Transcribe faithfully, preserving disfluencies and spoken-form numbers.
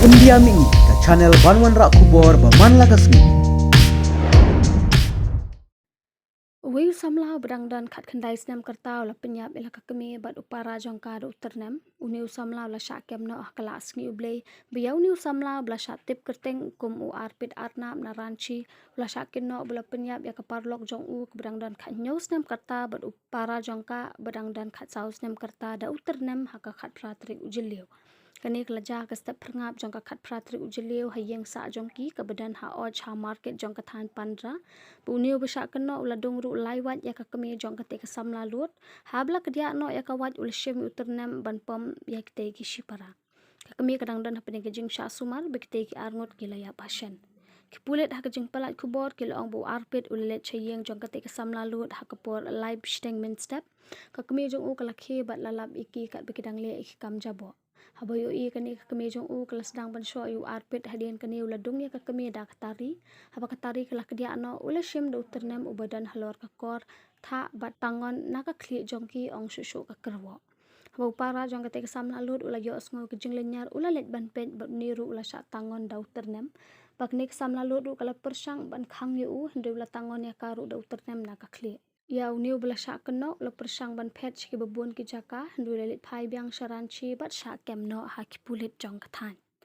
India Mini, ka channel ban wanrah khubor ba man la ka sngi. Uwei u samla uba dang don khatkhyndai snem ka rta u la pynïap ïa la ka kmie bad u para jong ka da u tyrnem. Une u samla u la shah kem noh ha ka la sngi U Blei, ba ïa une u samla uba la shah tip kyrteng kum u Arpit Arnab na Ranchi u la shah kynnoh ba u la pynïap ïa ka paralok jong u kaba dang don khathynñiew snem ka rta bad u para jong ka ba dang don khatsaw snem ka rta da u tyrnem ha ka khatphra tarik u Jylliew. Kane ka la jia ha ka step phyrngap jong ka khatphra tarik u Jylliew ha ïing sah jong ki kaba don ha Oj ha market jong ka thaiñ Pynbra. Ba une uba shah kynnoh u la dung ruh lai wait ïa ka kmie jong katei ka samla lud, haba la kdiah noh ïa ka wait u la shim ïa u tyrnem ban pom ïa kitei ki shipara. Ka kmie ka dang don hapdeng ka jingshah sumar, ba kitei ki arngut ki la ïap hashen. Ki pulit ha ka jingpynlait khubor ki la ong ba u Arpit u la leit sha ïing jong katei ka samla lud ha ka por lai bishiteng mynstep. Ka kmie jong u ka la khie bad la lap ïa ki katba ki dang leh ïa ki kam jaboh. Haba ïohi ïa kane ka kmie jong u ka la sdang ban shoh ïa u Arpit, hadien kane u la dung ïa ka kmie da ka tari. Haba ka tari ka la kdiah noh u la shim da u tyrnem uba don halor ka kor, thah bad tangon na ka khlieh jong ki, ong shuh shuh ka kyrwoh. Haba u para jong katei ka samla lud u la ïohsngew ka jinglynñiar u la leit ban peit bad une ruh u la shah tangon da u tyrnem. Ba kane ka samla lud ruh ka la pyrshang ban khang ïa u, hynrei u la tangon ïa ka ruh da u tyrnem na ka khlieh. Ïa une uba la shah kynnoh u la pyrshang ban phet sha kiba bun ki jaka, hynrei u la leit phai biang sha Ranchi bad shah kem noh ha ki pulit jong ka thaiñ.